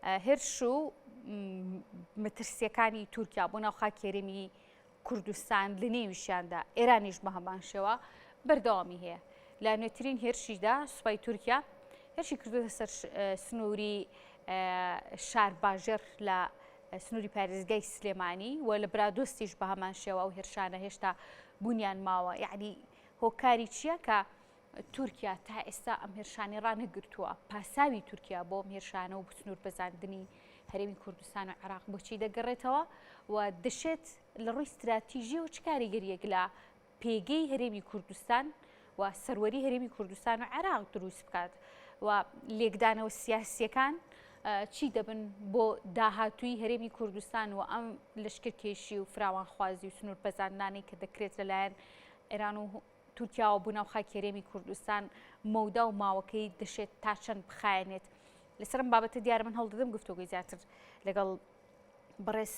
هێرش و مەترسیەکانی تورکیا بۆ ناو خاکی هەرێمی کوردستان لە نێویشیاندا ئێرانیش بە هەمان شێوە بەردەوامی هەیە. لە نوێترین هێرشیشدا سوپای تورکیا هێرشی کردووەتە سەر سنووری شارباژێڕ لە سنووری پارێزگای سلێمانی و لە برادۆستیش بە هەمان شێوە ئەو هێرشانە هێشتا بوونیان ماوە. یعنی هۆکاری چییە کە تورکیا تا ئێستا ئەم هێرشانەی ڕانەگرتووە؟ پاساوی تورکیا بۆ ئەم هێرشانە و سنوور بەزاندنی هەرێمی کوردستان و عێراق بۆچی دەگەڕێتەوە و دەشێت لە ڕووی ستراتیژیەوە چ کاریگەرییەک لە پێگەی هەرێمی کوردستان و سەروەری هەرێمی کوردستان و عێراق دروست بکات و لێکدانەوە سیاسیەکان چی دەبن بۆ داهاتووی هەرێمی کوردستان و ئەم لەشکرکێشی و فراوانخوازی و سنوور بەزاندنانەی کە دەکرێت لەلایەن ئێران و تورکیاوە بۆ ناو خاکی هەرێمی کوردستان مەودا و ماوەکەی دەشێت تا چەند بخایەنێت لەسەر ئەم بابەتە دیارە من هەوڵدەدەم گفتوگۆی زیاتر لەگەڵ بەڕێز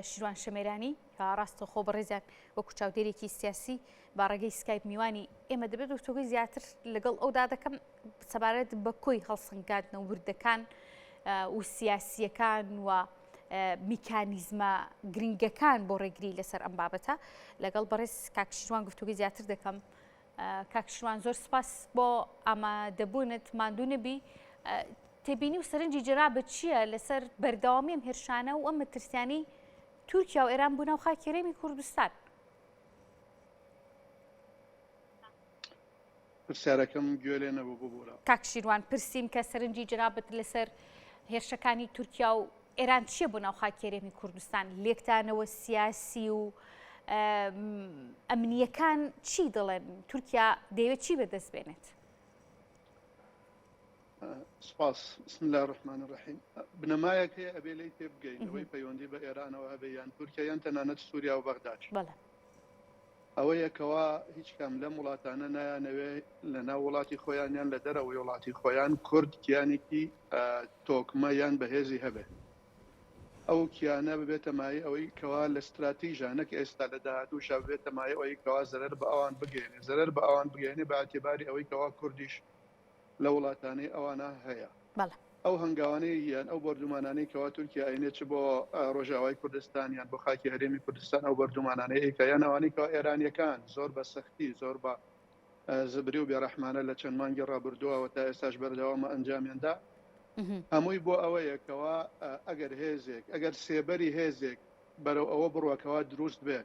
شیروان شەمێرانی کە ڕاستەوخۆ بەڕێزیان وەکو چاودێرێکی سیاسی بە ڕێگەی سکایپ میوانی ئێمە دەبێت گفتوگۆی زیاتر لەگەڵ ئەودا دەکەم سەبارەت بە کۆی هەڵسەنگاندنە وردەکان و سیاسیەکان و میکانیزمە گرنگەکان بۆ ڕێگری لەسەر ئەم بابەتە لەگەڵ بەڕێز کاک شیروان گفتوگۆی زیاتر دەکەم. کاک شیروان زۆر سپاس بۆ ئامادەبوونت ماندوو نەبی تێبینی و سەرنجی جەنابت چییە لەسەر بەردەوامی ئەم هێرشانە و ئەم مەترسیانەی تورکیا و ئێران بۆ ناو خاکی هەرێمی کوردستان؟ پرسیارەکەم گوێ لێ نەبوو ببورە. کاک شیروان پرسیم کە سەرنجی جەنابت لەسەر هێرشەکانی تورکیا و ئێران چییە بۆ ناو خاکی هەرێمی کوردستان؟ لێکدانەوە سیاسی و ئەمنییەکان چی دەڵێن؟ تورکیا دەیەوێت چی بەدەست بێنێت؟ سپاس. بسم اللە الرحمن الرحیم. بنەمایەک هەیە ئەبێ لێی تێبگەین ئەوەی پەیوەندی بە ئێرانەوە هەبێ یان تورکیا یان تەنانەت سووریا و بەغداش. بەڵێ. ئەوەیە کەوا هیچ کام لەم وڵاتانە نایانەوێ لە ناو وڵاتی خۆیان یان لە دەرەوەی وڵاتی خۆیان کورد کیانێکی تۆکمە یان بەهێزی هەبێ. ئەو کیانە ببێتە مایەی ئەوەی کەوا لە ستراتیژا نەک ئێستا لە داهاتووشا ببێتە مایەی ئەوەی کەوا زەرەر بە ئەوان بگەیەنێ. زەرەر بە ئەوان بگەیەنێ بە ئیعتیباری ئەوەی کەوا کوردیش لە وڵاتانەی ئەوانە هەیە. بەڵێ. ئەو هەنگاوانەی یان ئەو بۆردومانانەی کەوا تورکیا ئەینێ چ بۆ ڕۆژئاوای کوردستان یان بۆ خاکی هەرێمی کوردستان ئەو بۆردومانانەی ئەیکا یان ئەوانەی کەوا ئێرانیەکان زۆر بە سەختی زۆر بە زبری و بێڕەحمانە لە چەند مانگی ڕابردووەوە تا ئێستاش بەردەوامە ئەنجامیان دا هەمووی بۆ ئەوەیە کەوا ئەگەر هێزێک ئەگەر سێبەری هێزێک بەرەو ئەوە بڕوا کەوا دروست بێ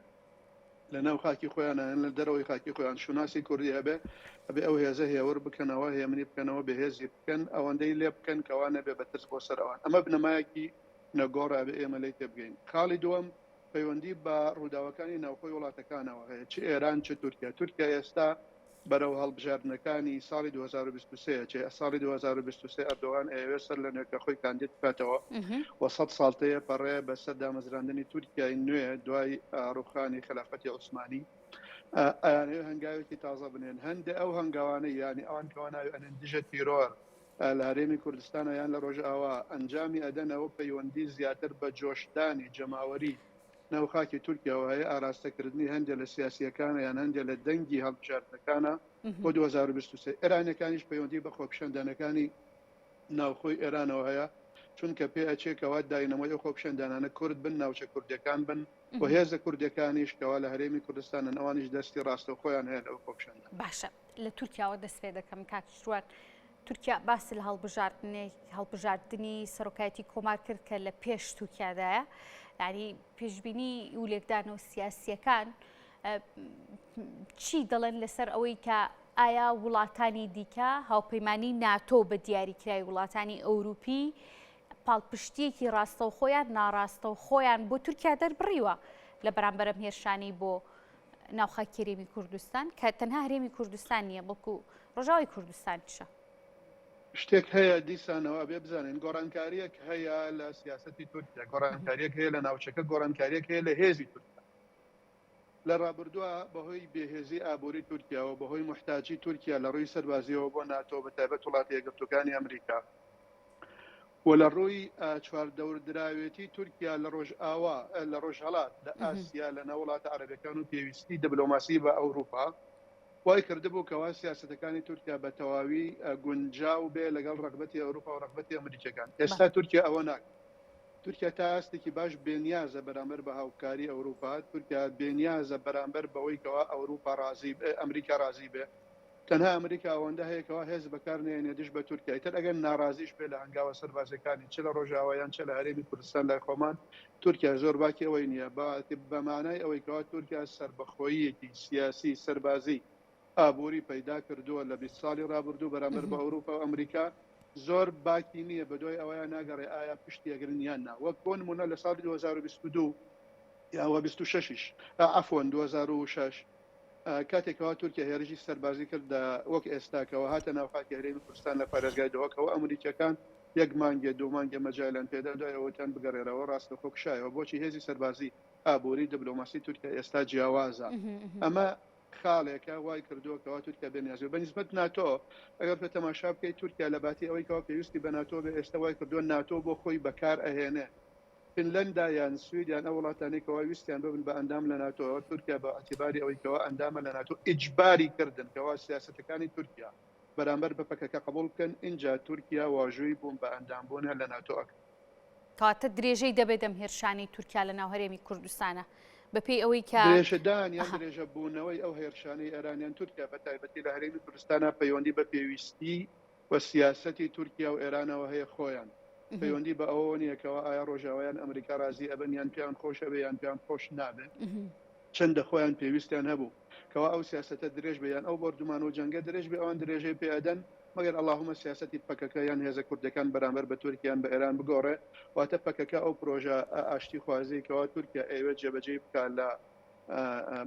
لە ناو خاکی خۆیان یان لە دەرەوەی خاکی خۆیان شوناسی کوردی هەبێ ئەبێ ئەو هێزە هێور بکەنەوە هێمنی بکەنەوە بەهێزی بکەن ئەوەندەی لێ بکەن کەوا نەبێ بە ترس بۆ سەر ئەوان ئەمە بنەمایەکی نەگۆڕە ئەبێ ئێمە لێی تێبگەین خاڵی دووەم پەیوەندی بە ڕووداوەکانی ناوخۆی وڵاتەکانەوە هەیە چ ئێران چ تورکیا تورکیا ئێستا بەرەو هەڵبژاردنەکانی ساڵی 2023 ئەچێ، ساڵی 2023 ئەردۆغان ئەیەوێت سەر لە نوێکە خۆی کاندید بکاتەوە و 100 ساڵ تێپەڕێ بەسەر دامەزراندنی تورکیای نوێ دوای ڕوخانی خەلافەتی عوسمانی ئەیانەوێت هەنگاوێکی تازە بنێن هەندێ ئەو هەنگاوانەی یانی ئەوان کەوا ناوی ئەنێن دژە تیرۆر لە هەرێمی کوردستانە یان لە ڕۆژئاوا ئەنجامی ئەدەنەوە پەیوەندی زیاتر بە جۆشدانی جەماوەری ناو خاکی تورکیاوە هەیە، ئاراستەکردنی هەندێ لە سیاسییەکانە یان هەندێ لە دەنگی هەڵبژاردنەکانە بۆ 2023. ئێرانیەکانیش پەیوەندی بە خۆپیشاندانەکانی ناوخۆی ئێرانەوە هەیە، چونکە پێ ئەچێ کەوا داینەمۆی ئەو خۆپیشاندانانە کورد بن، ناوچە کوردیەکان بن و هێزە کوردیەکانیش کەوا لە هەرێمی کوردستانن ئەوانیش دەستی ڕاستەوخۆیان هەیە لەو خۆپیشاندانە. باشە لە تورکیاوە دەست پێ دەکەم کاک شوان تورکیا باسی لە هەڵبژاردنێک هەڵبژاردنی سەرۆکایەتی کۆمار کرد کە لە پێش تورکیادایە یعنی پێشبینی و لێکدانەوە سیاسیەکان چی دەڵێن لەسەر ئەوەی کە ئایا وڵاتانی دیکە هاوپەیمانی ناتۆ بە دیاریکراوی وڵاتانی ئەوروپی پاڵپشتیەکی ڕاستەوخۆیان ناڕاستەوخۆیان بۆ تورکیا دەربڕیوە لە بەرامبەرم هێرشانی بۆ ناو خاکی هەرێمی کوردستان کە تەنها هەرێمی کوردستان نییە بەڵکو ڕۆژاوای کوردستانیشە. شتێک هەیە دیسانەوە ئەبێ بزانین گۆڕانکارییەک هەیە لە سیاسەتی تورکیا، گۆڕانکارییەک هەیە لە ناوچەکە، گۆڕانکارییەک هەیە لە هێزی تورکیا. لە ڕابردووە بەهۆی بێهێزی ئابووری تورکیاوە، بەهۆی موحتاجی تورکیا لە ڕووی سەربازییەوە بۆ ناتۆ بە تایبەت وڵاتە یەکگرتووەکانی ئەمریکا و لە ڕووی چواردەوردراوێتی تورکیا لە ڕۆژئاوا، لە ڕۆژهەڵات، لە ئاسیا، لە ناو وڵاتە عەرەبەکان و پێویستی دبلۆماسی بە ئەوروپا وای کردبوو کەوا سیاسەتەکانی تورکیا بە تەواوی گونجاو بێ لەگەڵ ڕەغبەتی ئەوروپا و ڕەغبەتی ئەمریکیەکان. ئێستا تورکیا ئەوە ناکات. تورکیا تا ئاستێکی باش بێنیازە بەرامبەر بە هاوکاری ئەوروپا، تورکیا بێنیازە بەرامبەر بەوەی کەوا ئەوروپا ڕازی بێ، ئەمریکا ڕازی بێ. تەنها ئەمریکا ئەوەندە هەیە کەوا هێز بەکار نەیەنێ دژ بە تورکیا، ئیتر ئەگەر ناڕازیش بێ لە هەنگاوە سەربازیەکانی چ لە ڕۆژئاوا یان چ لە هەرێمی کوردستان لای خۆمان، تورکیا زۆر باکی ئەوەی نیە، بە مانای ئەوەی کەوا تورکیا سەربەخۆییەکی سیاسی، سەربازی، ئابووری پەیدا کردووە لە 20 ساڵی ڕابردوو بەرامبەر بە ئەوروپا و ئەمریکا زۆر باکی نییە بەدوای ئەوەیا ناگەڕێ ئایا پشتی ئەگرن یان نا وەک بۆ نمونە لە ساڵی 2022 یاوە 26 یش عەفوەن 2006 کاتێکەوە تورکیا هێرشی سەربازی کرد وەک ئێستاکەوە هاتە ناو خاکی هەرێمی کوردستان لە پارێزگای دهۆکەوە ئەمریکیەکان یەک مانگێ دوو مانگێ مەجالیان پێدا دوای ئەوەتیان بگەڕێرەوە ڕاستەوخۆ کشایەوە بۆچی هێزی سەربازی ئابووری دبلۆماسی تورکیا ئێستا جیاوازە ئەمە خاڵێکە وای کردووە کەوا تورکیا بێ نیاز بێ بە نیسبەت ناتۆ. ئەگەر تۆ تەماشا بکەی تورکیا لە باتی ئەوەی کەوا پێویستی بە ناتۆ بێ ئێستا وای کردووە ناتۆ بۆ خۆی بەکار ئەهێنێ. فنلەندا یان سوید یان ئەو وڵاتانەی کەوا ویستیان ببن بە ئەندام لە ناتۆ تورکیا بە ئیعتیباری ئەوەی کەوا ئەندامە لە ناتۆ ئیجباری کردن کەوا سیاسەتەکانی تورکیا بەرامبەر بە پەکەکە قبوڵ بکەن ئینجا تورکیا واژووی بوون بە ئەندام بوونە لە ناتۆ ئەکا. کەواتە درێژەی دەبێت ئەم هێرشانەی تورکیا لە ناو هەرێمی کوردستانە بەپێی ئەوەی کە. درێژەدان یان درێژە بوونەوەی ئەو هێرشانەی ئێران یان تورکیا بە تایبەتی لە هەرێمی کوردستانا پەیوەندی بە پێویستی و سیاسەتی تورکیا و ئێرانەوە هەیە خۆیان پەیوەندی بە ئەوەوە نییە کەوا ئایا ڕۆژاوا یان ئەمریکا ڕازی ئەبن یان پێیان خۆش ئەبێ یان پێیان خۆش نابێ چەندە خۆیان پێویستیان هەبوو کەوا ئەو سیاسەتە درێژ بێ یان ئەو بۆردومان و جەنگە درێژ بێ ئەوان درێژەی پێ ئەدەن مەگەر ئەڵاهومە سیاسەتی پەکەکە یان هێزە کوردەکان بەرامبەر بە تورکیا یان بە ئێران بگۆڕێ واتە پەکەکە ئەو پرۆژە ئاشتی خوازی کەوا تورکیا ئەیەوێت جێبەجێی بکا لە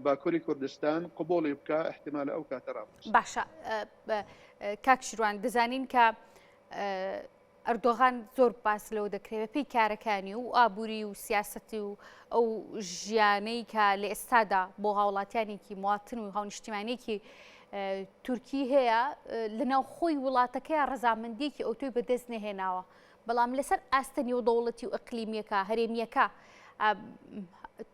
باکوری کوردستان قبوڵی بکا ئیحتیمالە ئەو کاتە ڕابوەستێ. باشە کاک شیروان دەزانین کە ئەردۆغان زۆر باس لەوە دەکرێت بەپێی کارەکانی و ئابووری و سیاسەتی و ئەو ژیانەی کە لە ئێستادا بۆ هاوڵاتیانێکی مواتن و هاونیشتیمانێکی تورکی هەیە لەناو خۆی وڵاتەکەی ڕەزامەندیەکی ئەوتۆی بەدەست نەهێناوە بەڵام لەسەر ئاستە نێودەوڵەتی و ئەقلیمیەکە هەرێمیەکە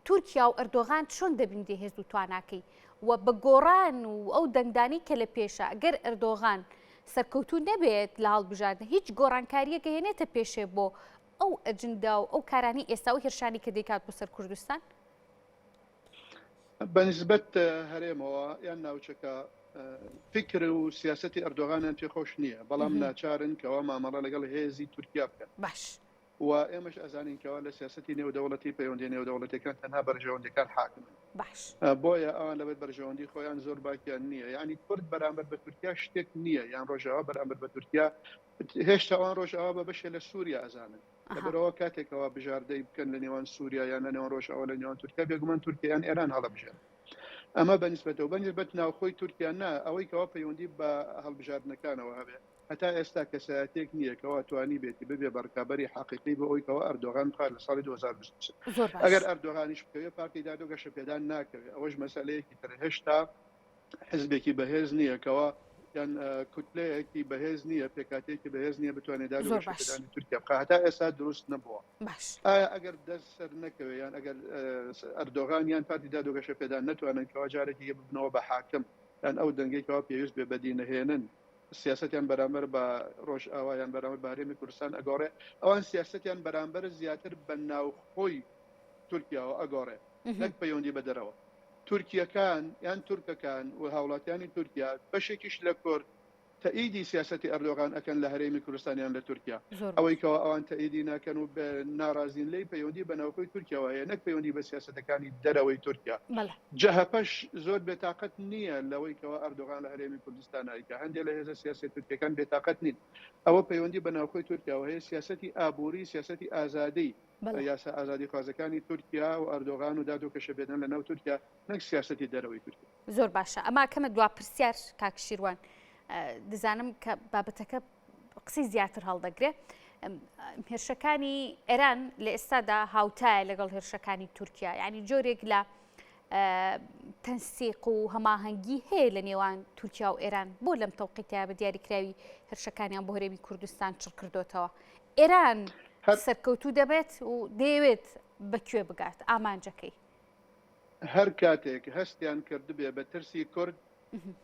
تورکیا و ئەردۆغان چۆن دەبیندێ هێز و تواناکەی و بە گۆڕان و ئەو دەنگدانی کە لە پێشە ئەگەر ئەردۆغان سەرکەوتوو نەبێت لە هەڵبژاردن هیچ گۆڕانکارییەک ئەهێنێتە پێشێ بۆ ئەو ئەجندا و ئەو کارانەی ئێستا و هێرشانی کە دەیکات بۆ سەر کوردستان؟ بە نیسبەت هەرێمەوە یان ناوچەکە فیکر و سیاسەتی ئەردۆغانیان پێ خۆش نییە، بەڵام ناچارن کەوا مامەڵە لەگەڵ هێزی تورکیا بکەن. باش. و ئێمەش ئەزانین کەوا لە سیاسەتی نێودەوڵەتی پەیوەندیە نێودەوڵەتیەکان تەنها بەرژەوەندیەکان حاکمن. باش. بۆیە ئەوان لەبەر بەرژەوەندی خۆیان زۆر باکیان نییە. یانی کورد بەرامبەر بە تورکیا شتێک نییە یان ڕۆژئاوا بەرامبەر بە تورکیا هێشتا ئەوان ڕۆژئاوا بە بەشێ لە سووریا ئەزانن. لەبەرئەوە کاتێکەوە بژاردەی بکەن لە نێوان سووریا یان لە نێوان ڕۆژئاوا لە نێوان تورکیا بێگومان تورکیا یان ئێران هەڵەبژێرن. ئەمە بە نیسبەتەوە. بە نیسبەت ناوخۆی تورکیا نا، ئەوەی کەوا پەیوەندی بە هەڵبژاردنەکانەوە هەبێ هەتا ئێستا کەسایەتیەک نییە کەوا توانیبێتی ببێ بە ڕکابەری حەقیقی بۆ ئەوەی کەوا ئەردۆغان بخات لە ساڵی 2023. زۆر باش. ئەگەر ئەردۆغانیش بکەوێ پارتی داد و گەشەپێدان ناکەوێ ئەوەش مەسەلەیەکی ترە هێشتا حزبێکی بەهێز نییە کەوا یان کوتلەیەکی بەهێز نییە پێکهاتەیەکی بەهێز نییە بتوانێت داد و زۆر باش. گەشەپێدانی تورکیا بخات هەتا ئێستا دروست نەبووە. باش. ئایا ئەگەر دەست سەر نەکەوێ یان ئەگەر ئەردۆغان یان پارتی داد و گەشەپێدان نەتوانن کەوا جارێکی دیکە ببنەوە بە حاکم یان ئەو دەنگەی کەوا پێویست بێ بەدی نەهێنن سیاسەتیان بەرامبەر بە ڕۆژئاوا یان بەرامبەر بە هەرێمی کوردستان ئەگۆڕێ، ئەوان سیاسەتیان بەرامبەر زیاتر بە ناوخۆی تورکیاوە ئەگۆڕێ نەک پەیوەندی بە دەرەوە. تورکیەکان یان تورکەکان و هاوڵاتیانی تورکیا بەشێکیش لە کورد تەئیدی سیاسەتی ئەردۆغان ئەکەن لە هەرێمی کوردستان یان لە تورکیا. ئەوەی کەوا ئەوان تەئیدی ناکەن و ناڕازین لێی پەیوەندی بە ناوخۆی تورکیاوە هەیە نەک پەیوەندی بە سیاسەتەکانی دەرەوەی تورکیا. جەهەپەش زۆر بێتاقەت نییە لەوەی کەوا ئەردۆغان لە هەرێمی کوردستان ئایکا. هەندێ لە هێزە سیاسیە تورکیەکان بێتاقەت نین. ئەوە پەیوەندی بە ناوخۆی تورکیاوە هەیە، سیاسەتی ئابووری، سیاسەتی ئازادی، یاسا ئازادیخوازەکانی تورکیا و ئەردۆغان و داد و گەشەپێدان لە ناو تورکیا نەک سیاسەتی دەرەوەی تورکیا. زۆر باشە ئەما کەمە دوا پرسیار کاک شیروان دەزانم کە بابەتەکە قسەی زیاتر هەڵدەگرێ هێرشەکانی ئێران لە ئێستادا هاوتایە لەگەڵ هێرشەکانی تورکیا یعنی جۆرێک لە تەنسیق و هەماهەنگی هەیە لە نێوان تورکیا و ئێران بۆ لەم تەوقیتە بە دیاریکراوی هێرشەکانیان بۆ هەرێمی کوردستان چڕ کردوتەوە ئێران سەرکەوتوو دەبێت و دەیەوێت بەکوێ بگات ئامانجەکەی هەر کاتێک هەستیان کردبێ بە ترسی کورد،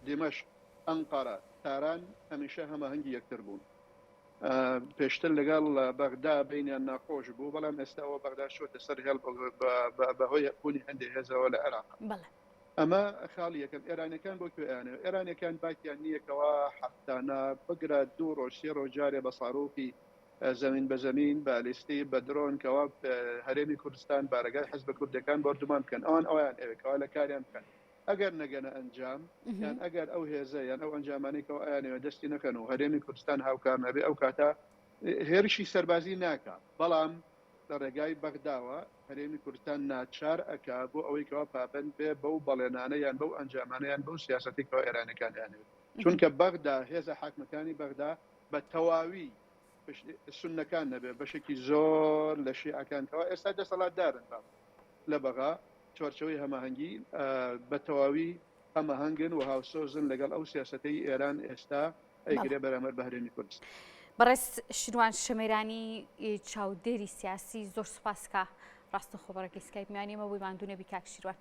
دیمەشق، ئەنقەرە، تاران هەمیشە هەماهەنگی یەکتر بوون. پێشتر لەگەڵ بەغدا بینیان ناخۆش بوو بەڵام ئێستاەوە بەغدا شۆتە سەر هێڵ بەهۆی بوونی هەندێک هێزەوە لە عێراق. ئەمە خاڵی یەکەم ئێرانەکان بۆ کوێیانەوە ئێرانەکان باکیان نییە کەوا هەفتانە بگرە دوو ڕۆژ سێ ڕۆژ جارێ بە ساروخی زەمین بە زەمین بالیستی بە درۆن کەوا هەرێمی کوردستان بارەگای حزبە کوردەکان بۆردومان بکەن ئەوان ئەویان ئەوێ کەوا لە کاریان بکەن ئەگەر نەگەنە ئەنجام یان ئەگەر ئەو هێزە یان ئەو ئەنجامانەی کەوا ئەیانەوێ دەستی نەکەن و هەرێمی کوردستان هاوکار نەبێ ئەو کاتە هێرشی سەربازی ناکا بەڵام لە ڕێگای بەغداوە هەرێمی کوردستان ناچار ئەکا بۆ ئەوەی کەوا پابەند بێ بەو بەڵێنانە یان بەو ئەنجامانە یان بەو سیاسەتەی کەوا ئێرانەکان ئەیانەوێت چونکە بەغدا هێزە حاکمەکانی بەغدا بە تەواوی سوننەکان نەبێ بەشێکی زۆر لە شیعەکان کەوا ئێستا دەسەڵاتدارن بە لە بەغا چوارچەوەی هەماهەنگی بە تەواوی هەماهەنگن و هاوسۆزن لەگەڵ ئەو سیاسەتەی ئێران ئێستا ئەیگرێ بەرامبەر بە هەرێمی کوردستان. بەڕێز شیروان شەمێرانی چاودێری سیاسی زۆر سوپاس کە ڕاستەخۆ بە ڕێگەی سکایپ میوانی ئێمە بووی ماندوو نەبی کاک شیروان.